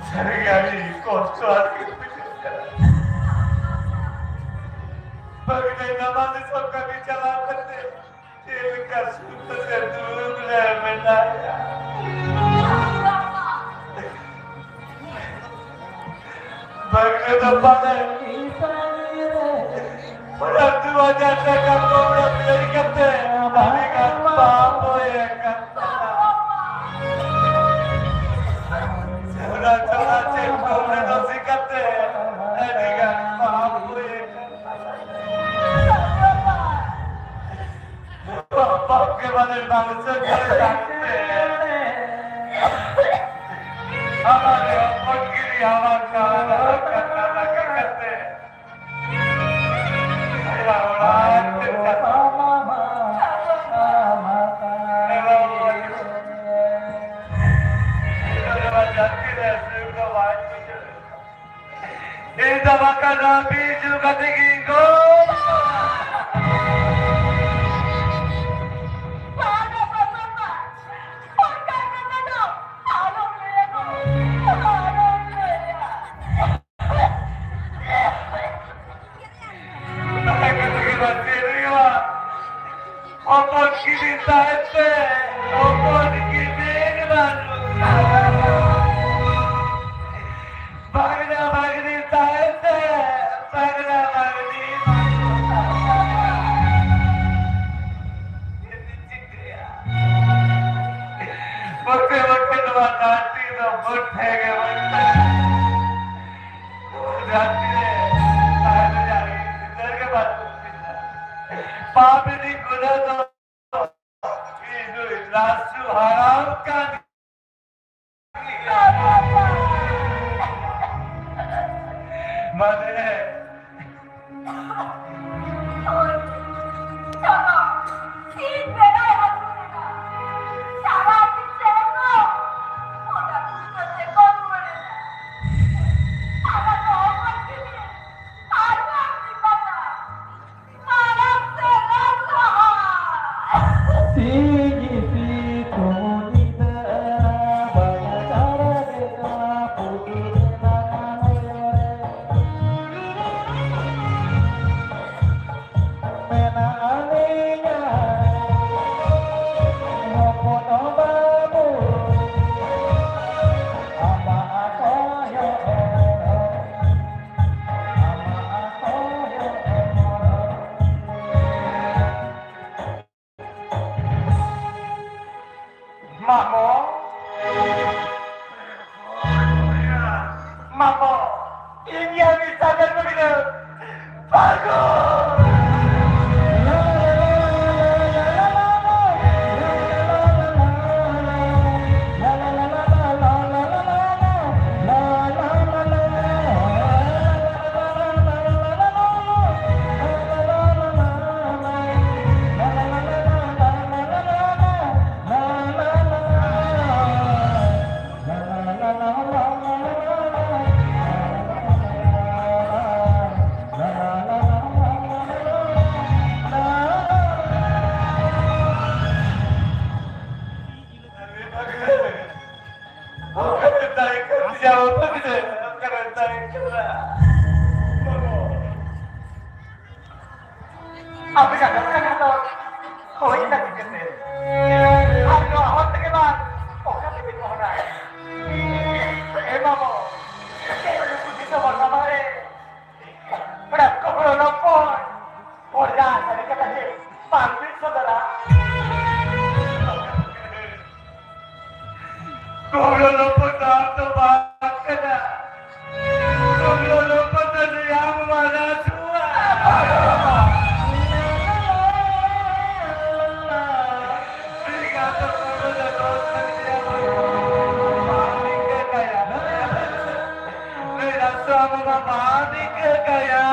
ᱥᱟᱹᱨᱤᱜᱮ ᱟᱹᱰᱤ ᱠᱚᱥᱴᱚ ᱟᱨ ᱵᱩᱡᱷᱟᱹᱜ ᱠᱟᱱᱟ᱾ ᱵᱟᱹᱜᱤ ᱱᱟᱢᱟᱞ ᱫᱤᱥᱚᱢ ᱠᱟᱹᱢᱤ ᱪᱟᱞᱟᱣ ᱠᱟᱛᱮ ᱪᱮᱫ ᱞᱮᱠᱟ ᱥᱩᱠ ᱥᱮ ᱫᱩᱠ ᱨᱮ ᱢᱮᱱᱟᱭᱟ᱾ ᱵᱟᱹᱜᱤ ᱫᱚ ᱯᱟᱞᱮ ᱚᱱᱟ ᱫᱩ ᱦᱟᱡᱟᱨ ᱴᱟᱠᱟ ᱠᱚᱢ ᱨᱮ ᱵᱮᱨ ᱠᱟᱛᱮ ᱟᱹᱰᱤ ᱜᱟᱱ ᱯᱟᱯ ᱦᱩᱭ ᱟᱠᱟᱱ ᱛᱟᱭᱟ᱾ ᱚᱱᱟ ᱪᱷᱟᱲᱟ ᱪᱮᱫ ᱠᱚᱢ ᱨᱮ ᱫᱚᱥᱤ ᱠᱟᱛᱮ ᱟᱹᱰᱤ ᱜᱟᱱ ᱯᱟᱯ ᱦᱩᱭ ᱟᱠᱟᱱ ᱛᱟᱭᱟ᱾ ᱯᱟᱯ ᱜᱮ ᱵᱟᱞᱮ ᱵᱟᱝ ᱥᱟᱹᱨᱤ ᱠᱟᱱᱛᱮ᱾ ᱟᱢᱟᱜ ᱟᱢᱟᱜ ᱠᱟᱛᱷᱟ ᱠᱟᱛᱷᱟ ᱠᱟᱛᱮ ᱟᱭᱳ ᱵᱟᱵᱟ ᱢᱟ, ᱢᱟ, ᱢᱟ, ᱤᱧ ᱫᱚ ᱵᱟᱠᱟ ᱱᱚᱣᱟ ᱵᱤᱡᱩ ᱠᱟᱛᱮ ᱜᱤᱧ ᱜᱚᱡ᱾ ᱦᱚᱯᱚᱱ ᱠᱤᱱᱤᱧ ᱛᱟᱦᱮᱸ ᱛᱮ, ᱦᱚᱯᱚᱱ ᱠᱤᱱᱤᱧ ᱵᱟᱹᱱᱩᱜ ᱠᱤᱱᱟ᱾ ᱵᱷᱟᱜᱽᱱᱟ ᱵᱷᱟᱜᱽᱱᱤ ᱛᱟᱦᱮᱸ ᱛᱮ, ᱵᱷᱟᱜᱽᱱᱟ ᱵᱷᱟᱜᱽᱱᱤ ᱵᱟᱹᱱᱩᱜ ᱠᱤᱱᱟ᱾ ᱪᱮᱫ ᱤᱧ ᱪᱤᱠᱟᱹᱭᱟ? ᱵᱚᱞᱛᱮ ᱵᱚᱞᱛᱮ ᱱᱚᱣᱟ ᱫᱷᱟᱹᱨᱛᱤ ᱫᱚ ᱵᱩᱴ ᱴᱷᱮᱱ ᱜᱮ ᱵᱟᱹᱱᱩᱜᱼᱟ᱾ ᱱᱚᱣᱟ ᱫᱷᱟᱹᱨᱛᱤ ᱨᱮ ᱛᱟᱦᱮᱸ ᱨᱮᱭᱟᱜ ᱜᱤᱫᱟᱹᱨ ᱜᱮ ᱵᱟᱹᱱᱩᱜ ᱠᱤᱱᱟ᱾ ᱯᱟᱯ ᱤᱫᱤ ᱜᱩᱱᱟᱹ ᱫᱚ ᱤᱧ ᱫᱚ ᱞᱟᱥᱩ ᱦᱟᱲᱟᱢ ᱠᱟᱱ ᱢᱟᱱᱮ, ᱦᱳᱭ, ᱪᱟᱵᱟ᱾ ᱥᱤᱧ ᱵᱮᱲᱟᱭ ᱦᱟᱹᱥᱩᱨ ᱮᱱᱟ᱾ ᱥᱟᱨᱟ ᱫᱤᱱ ᱪᱮᱬᱮ ᱠᱚ ᱚᱱᱟ ᱠᱩᱧ ᱠᱚ ᱛᱮᱠᱚ ᱨᱩᱣᱟᱹᱲ ᱮᱱᱟ᱾ ᱟᱨ ᱱᱚᱜᱼᱚᱭ ᱠᱤᱱᱤ ᱟᱨ ᱵᱟᱝ ᱠᱤᱱ ᱵᱟᱡᱟᱜ᱾ ᱚᱠᱟᱨᱮ ᱛᱟᱦᱮᱸ ᱠᱟᱱ ᱛᱤᱧᱟ ᱵᱟᱵᱟ ᱜᱤᱫᱟᱹᱨ? ᱚᱠᱟᱨᱮ ᱛᱟᱦᱮᱸ ᱠᱟᱱᱟ? ᱟᱯᱮ ᱠᱟᱛᱷᱟ ᱠᱟᱛᱷᱟ ᱫᱚ ᱦᱩᱭ ᱮᱱᱟ ᱪᱤᱠᱟᱹᱛᱮ? ᱟᱨ ᱱᱚᱣᱟ ᱦᱚᱨ ᱛᱮᱜᱮ ᱵᱟᱝ, ᱚᱠᱟ ᱛᱮᱵᱤᱱ ᱢᱚᱦᱰᱟᱭᱟ? ᱮ ᱵᱟᱵᱟ, ᱪᱮᱫ ᱱᱩᱠᱩ ᱫᱤᱥᱚᱢ ᱦᱚᱲ ᱥᱟᱢᱟᱝ ᱨᱮ ᱯᱮᱲᱟ ᱠᱚ ᱦᱚᱲ ᱦᱚᱯᱚᱱ, ᱯᱚᱨᱫᱟ ᱥᱟᱹᱨᱤ ᱠᱟᱛᱷᱟ ᱜᱮ ᱵᱟᱝ ᱵᱤᱱ ᱥᱚᱫᱚᱨᱟ᱾ ᱠᱚᱦᱲᱚ ᱞᱚᱯᱚ ᱫᱟᱢ ᱫᱚ ᱵᱟᱝ ᱠᱟᱱᱟ᱾ ᱠᱚᱦᱲᱚ ᱞᱚᱯᱚ ᱫᱚ ᱱᱩᱭ ᱟᱢ ᱢᱟᱨᱟ ᱪᱷᱩᱣᱟ᱾ ᱱᱩᱭ ᱜᱟᱛᱚ ᱠᱚᱦᱲᱚ ᱫᱚ ᱫᱚᱥ ᱠᱟᱱ ᱜᱮᱭᱟ᱾ ᱵᱟᱝ ᱱᱤᱝᱠᱟᱹ ᱠᱟᱭᱟ᱾ ᱱᱩᱭ ᱨᱟᱥᱛᱟ ᱵᱟᱵᱟ ᱵᱟᱝ ᱱᱤᱝᱠᱟᱹ ᱠᱟᱭᱟ᱾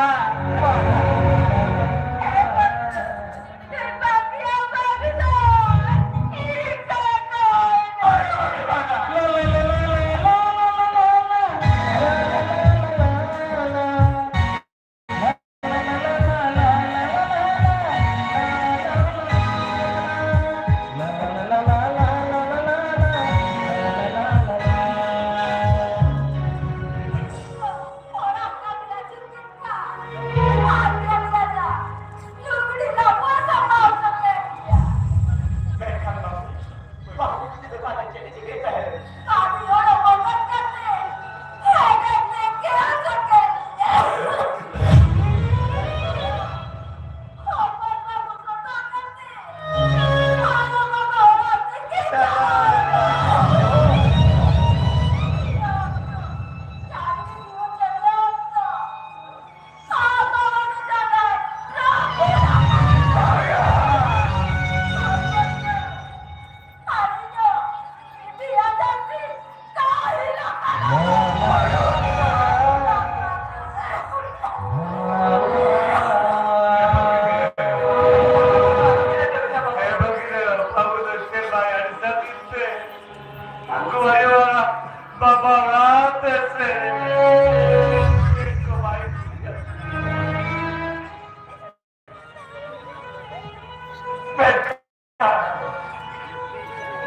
ᱵᱟᱵᱟ ᱨᱟᱛ ᱥᱮ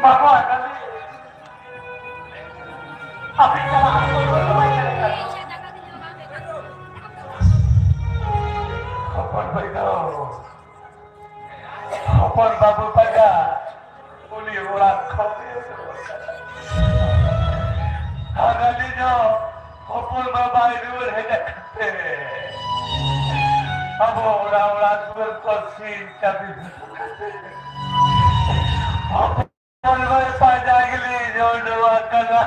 ᱵᱟᱵᱟ ᱨᱟᱛ᱾ ᱦᱚᱯᱚᱱ ᱵᱟᱹᱭ ᱫᱚ, ᱦᱚᱯᱚᱱ ᱵᱟᱹᱵᱩ ᱯᱟᱸᱡᱟ, ᱩᱱᱤ ᱚᱲᱟᱜ ᱠᱷᱚᱱ ᱮ ᱩᱰᱩᱠ ᱟᱠᱟᱱᱟ᱾ ᱟᱨ ᱟᱹᱞᱤᱧ ᱦᱚᱸ ᱦᱚᱯᱚᱱ ᱵᱟᱵᱟᱭ ᱨᱩᱣᱟᱹᱲ ᱦᱮᱡ ᱟᱠᱟᱱ ᱛᱮ, ᱟᱵᱚ ᱚᱲᱟᱜ ᱚᱲᱟᱜ ᱫᱩᱣᱟᱹᱨ ᱠᱚ ᱥᱤᱧ ᱪᱟᱹᱵᱤ ᱦᱚᱴᱚ ᱠᱟᱛᱮ, ᱦᱚᱯᱚᱱ ᱵᱟᱹᱭ ᱯᱟᱸᱡᱟ ᱜᱮᱞᱤᱧ ᱩᱰᱩᱠ ᱟᱠᱟᱱᱟ᱾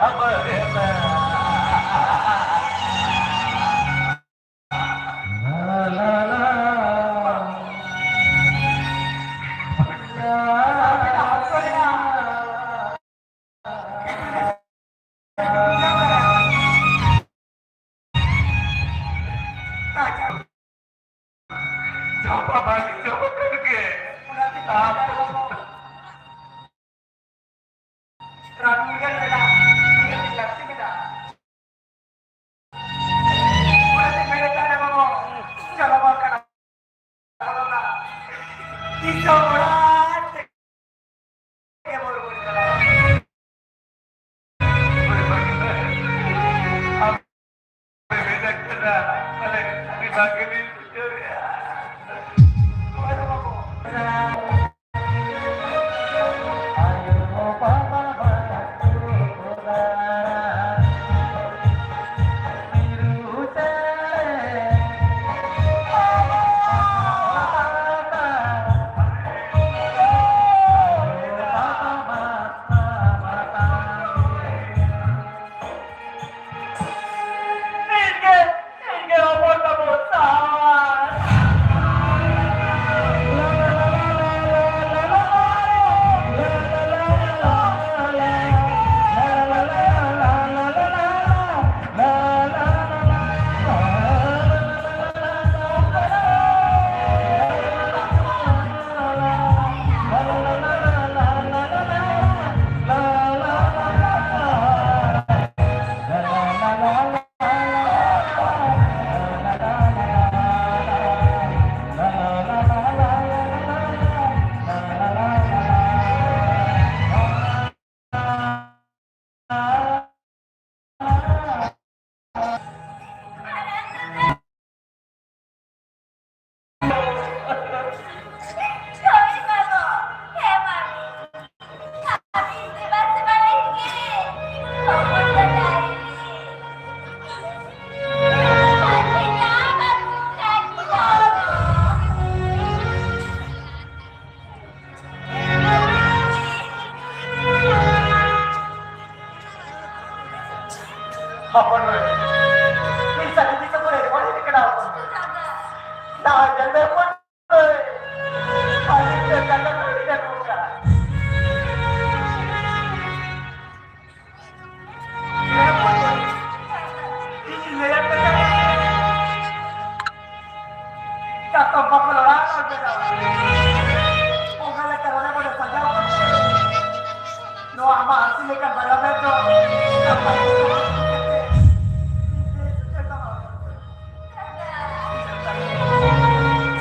ᱡᱚᱢ ᱢᱟ ᱵᱟᱹᱞᱤᱧ ᱡᱚᱢ ᱟᱠᱟᱫ ᱜᱮ᱾ ᱨᱟᱱ ᱢᱩᱨᱜᱟᱹᱱ ᱢᱮᱱᱟᱜᱼᱟ, ᱢᱩᱨᱜᱟᱹᱱ ᱞᱟᱹᱠᱛᱤ ᱢᱮᱱᱟᱜᱼᱟ᱾ ᱦᱚᱯᱚᱱ ᱢᱟᱹᱭ, ᱤᱧ ᱥᱟᱹᱜᱩᱱ ᱫᱤᱥᱚᱢ ᱠᱚᱨᱮ ᱦᱚᱲ ᱤᱧ ᱠᱟᱱᱟ ᱦᱚᱯᱚᱱ ᱢᱟᱹᱭ᱾ ᱫᱟᱜ ᱡᱟᱹᱲᱤ ᱦᱚᱯᱚᱱ ᱢᱟᱹᱭ, ᱟᱹᱰᱤ ᱛᱮ ᱠᱟᱴᱟ ᱠᱚ ᱤᱧ ᱟᱹᱜᱩ ᱠᱟᱜᱼᱟ᱾ ᱤᱧ ᱞᱟᱹᱭᱟᱫ ᱯᱮ ᱛᱟᱦᱮᱸ᱾ ᱪᱟᱛᱚᱢ ᱵᱟᱠᱚ ᱞᱟᱲᱟ ᱟᱠᱟᱫ ᱵᱮᱱᱟ᱾ ᱚᱱᱟ ᱞᱮᱠᱟ ᱚᱱᱟ ᱠᱚᱨᱮ ᱥᱟᱡᱟᱣ ᱠᱟᱛᱮ, ᱱᱚᱣᱟ ᱟᱢᱟᱜ ᱦᱟᱹᱥᱤ ᱞᱮᱠᱟ ᱵᱟᱨᱟ ᱢᱮᱱ ᱫᱚ ᱱᱟᱯᱟᱭ ᱛᱮ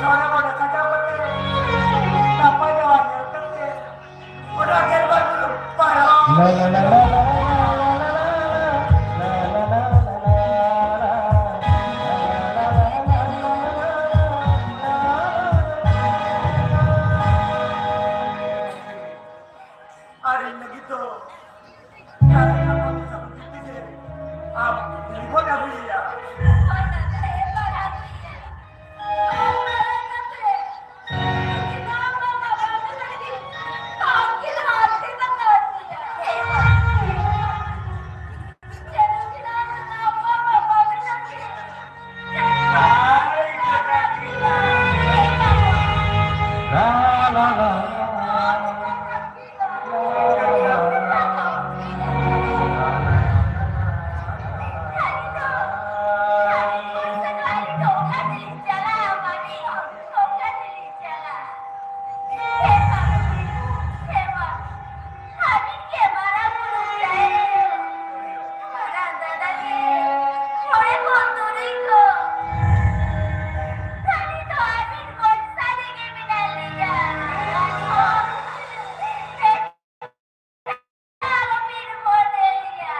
ᱱᱚᱰᱮ ᱠᱚᱨᱮ ᱥᱟᱡᱟᱣ ᱠᱟᱛᱮ, ᱱᱟᱯᱟᱭ ᱡᱟᱭᱜᱟ ᱧᱮᱞ ᱠᱟᱛᱮ, ᱚᱱᱟ ᱜᱮᱞᱵᱟᱨ ᱵᱩᱨᱩ ᱯᱟᱨᱚᱢ᱾ ᱟᱨ ᱤᱧ ᱞᱟᱹᱜᱤᱫ ᱫᱚ ᱟᱢ ᱡᱤᱵᱚᱱ ᱟᱹᱜᱩᱭᱮᱭᱟ᱾ ᱟᱹᱵᱤᱱ ᱜᱮ ᱢᱟᱨᱟᱝ ᱵᱩᱨᱩ ᱡᱟᱦᱮᱨ ᱟᱭᱳ, ᱢᱟᱨᱟᱝ ᱫᱟᱫᱟ ᱜᱮ ᱢᱚᱬᱮ ᱠᱚ ᱛᱩᱨᱩᱭ ᱠᱚ᱾ ᱟᱹᱞᱤᱧ ᱫᱚ ᱟᱹᱵᱤᱱ ᱵᱷᱚᱨᱥᱟ ᱨᱮᱜᱮ ᱢᱮᱱᱟᱜ ᱞᱤᱧᱟ᱾ ᱟᱞᱚᱵᱤᱱ ᱵᱚᱫᱮ ᱞᱤᱧᱟ᱾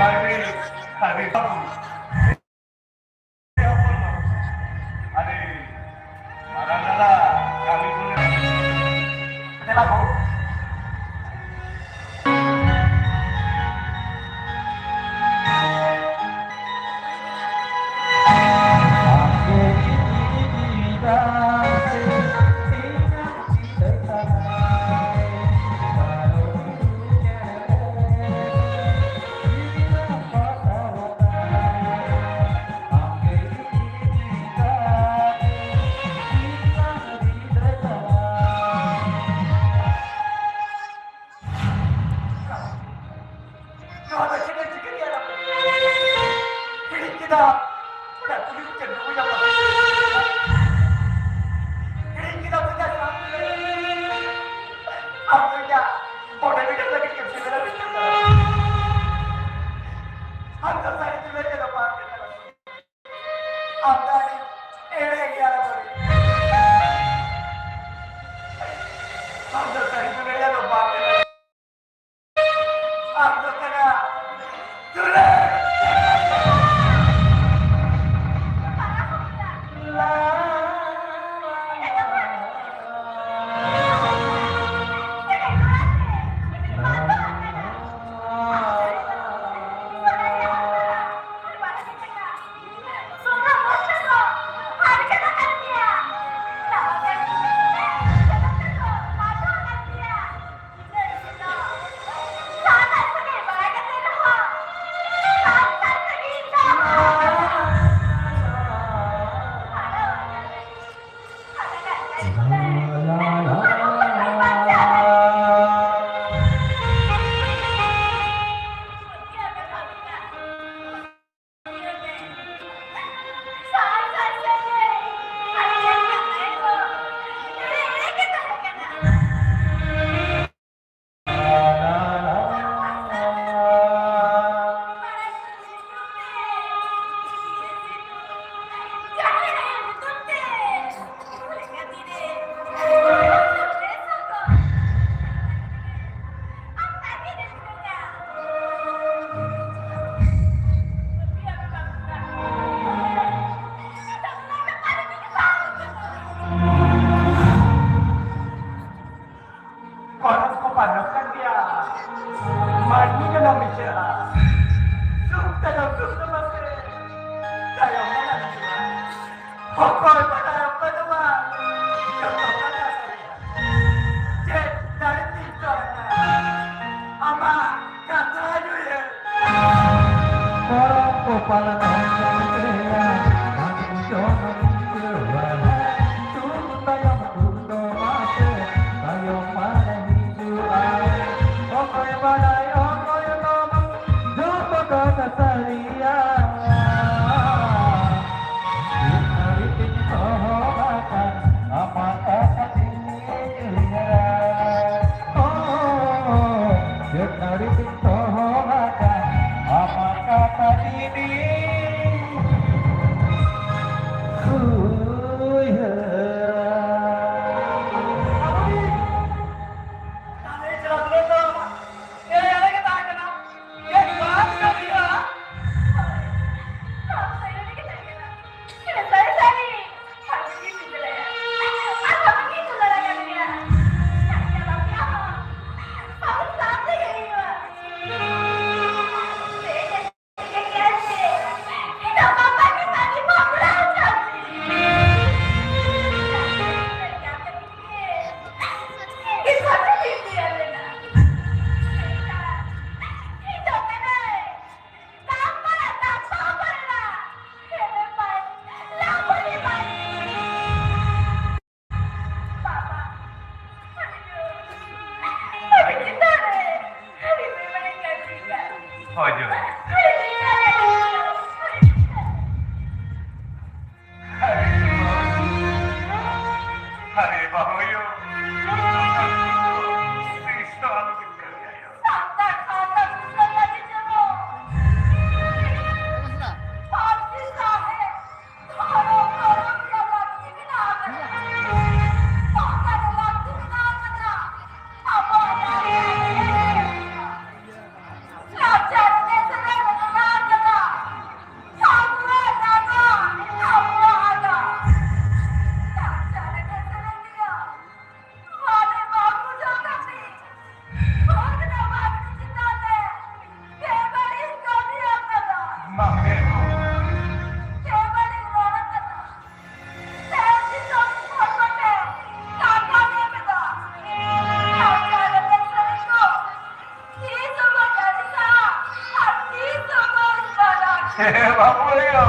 ᱟᱹᱰᱤ, ᱟᱹᱰᱤ ᱵᱟᱹᱵᱩ᱾ ᱟᱹᱰᱤ ᱢᱟᱨᱟᱝ ᱫᱟᱫᱟ, ᱠᱟᱹᱢᱤ ᱠᱚ ᱞᱮ ᱫᱮᱞᱟ ᱜᱚ᱾ ᱦᱳᱭ ᱡᱚᱭ᱾ ᱟᱨᱮ ᱵᱟᱹᱦᱩᱭᱳ᱾ ᱛᱤᱥ ᱦᱚᱸ ᱟᱞᱚᱵᱤᱱ ᱞᱟᱹᱭ ᱟᱭᱟ᱾ ᱥᱟᱱᱛᱟᱲ ᱥᱟᱶᱛᱟ ᱥᱩᱥᱟᱹᱨ ᱞᱟᱹᱜᱤᱫ ᱡᱮᱢᱚᱱ ᱯᱟᱹᱨᱥᱤ ᱥᱟᱶᱦᱮᱫ ᱫᱷᱚᱨᱚᱢ ᱫᱷᱚᱨᱚᱢ ᱨᱮᱭᱟᱜ ᱞᱟᱹᱠᱛᱤ ᱢᱮᱱᱟᱜ ᱟᱠᱟᱫᱟ᱾ ᱥᱟᱶᱛᱟ ᱨᱮ ᱞᱟᱹᱠᱛᱤ ᱢᱮᱱᱟᱜ ᱟᱠᱟᱫᱟ᱾ ᱟᱵᱚᱣᱟᱜ ᱞᱟᱠᱪᱟᱨ ᱨᱮ ᱞᱟᱠᱪᱟᱨ ᱮᱱᱮᱡ ᱥᱮᱨᱮᱧ ᱨᱮ ᱢᱮᱱᱟᱜ ᱟᱠᱟᱫᱟ᱾ ᱟᱵᱚᱣᱟᱜ ᱱᱟᱜᱟᱢ, ᱟᱵᱚᱣᱟᱜ ᱟᱜᱟᱢ᱾ ᱞᱟᱠᱪᱟᱨ ᱮᱱᱮᱡ ᱥᱮᱨᱮᱧ ᱨᱮᱭᱟᱜ ᱢᱟᱱᱮ ᱵᱟᱢ ᱵᱩᱡᱷᱟᱹᱣ ᱠᱟᱛᱮ ᱦᱚᱲ ᱨᱮᱱᱟᱜ ᱢᱟᱹᱱᱢᱤ ᱪᱮᱛᱟᱱ ᱨᱮ ᱵᱮᱵᱟᱹᱲᱤᱡ ᱠᱟᱹᱢᱤ ᱟᱠᱟᱫᱟ᱾ ᱵᱟᱝ ᱜᱮ᱾ ᱵᱮᱵᱟᱹᱲᱤᱡ ᱨᱚᱲ ᱟᱠᱟᱫᱟ᱾ ᱛᱮᱦᱮᱧ ᱫᱤᱥᱚᱢ ᱦᱚᱲ ᱠᱚᱴᱷᱮᱱ ᱠᱟᱛᱷᱟ ᱞᱟᱹᱭ ᱠᱮᱫᱟ᱾ ᱞᱟᱠᱪᱟᱨ ᱮᱱᱮᱡ ᱥᱮᱨᱮᱧ ᱫᱚ ᱛᱤᱥ ᱦᱚᱸ ᱵᱟᱝ ᱟᱹᱲᱤᱥᱟ ᱟᱨ ᱛᱤᱥ ᱦᱚᱸ ᱵᱟᱝ ᱵᱟᱲᱟᱭ᱾ ᱦᱮᱸ, ᱵᱟᱹᱵᱩ ᱟᱭᱳ᱾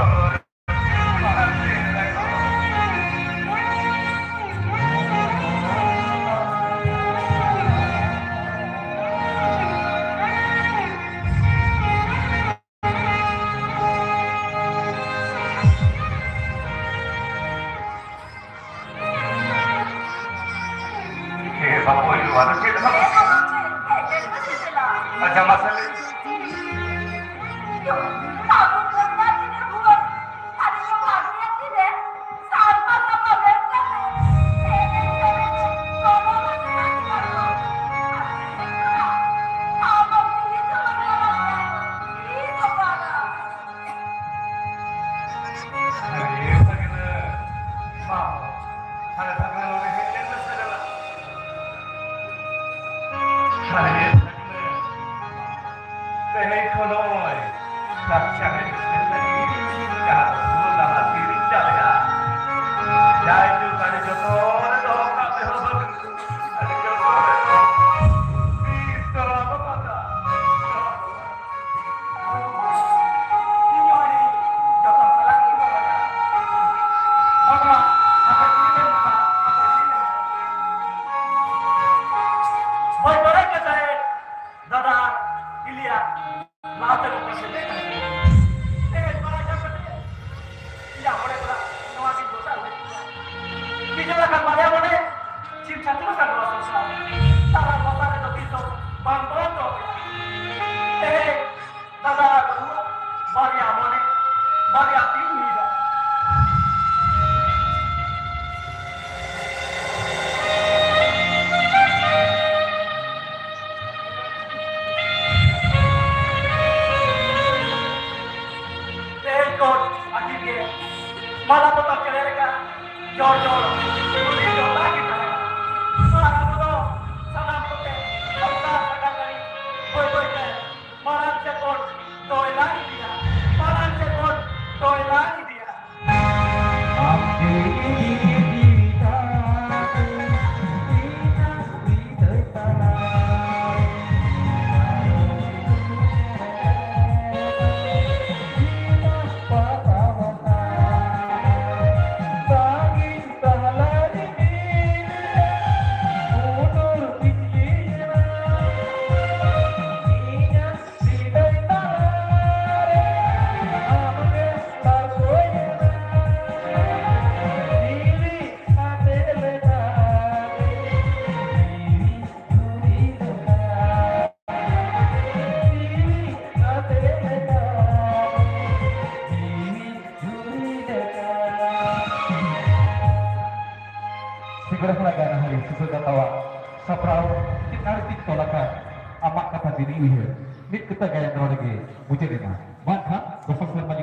ᱦᱮᱸ, ᱵᱟᱹᱵᱩ ᱟᱭᱳ, ᱟᱫᱚ ᱪᱮᱫ ᱦᱚᱸ ᱵᱟᱝ᱾ ᱟᱪᱪᱷᱟ, ᱢᱟᱥᱮ ᱞᱟᱹᱭ ᱢᱮ᱾ ᱵᱮᱲᱟ ᱠᱷᱚᱱᱟᱜ ᱜᱟᱭᱱᱟᱦᱟᱨᱤ ᱥᱩᱥᱟᱹᱨ ᱫᱟᱛᱟᱣᱟᱜ ᱥᱟᱯᱲᱟᱣ ᱪᱮᱛᱟᱱ ᱨᱮ ᱛᱤᱧ ᱛᱚᱞ ᱟᱠᱟᱫ ᱟᱢᱟᱜ ᱠᱟᱛᱷᱟ ᱡᱤᱱᱤ ᱩᱭᱦᱟᱹᱨ ᱢᱤᱫ ᱠᱟᱛᱷᱟ ᱜᱟᱭᱟᱱ ᱱᱚᱰᱮ ᱜᱮ ᱢᱩᱪᱟᱹᱫ ᱮᱱᱟ᱾ ᱢᱟ ᱮᱱᱠᱷᱟᱱ ᱫᱚᱥᱟᱨ ᱥᱮᱨᱢᱟ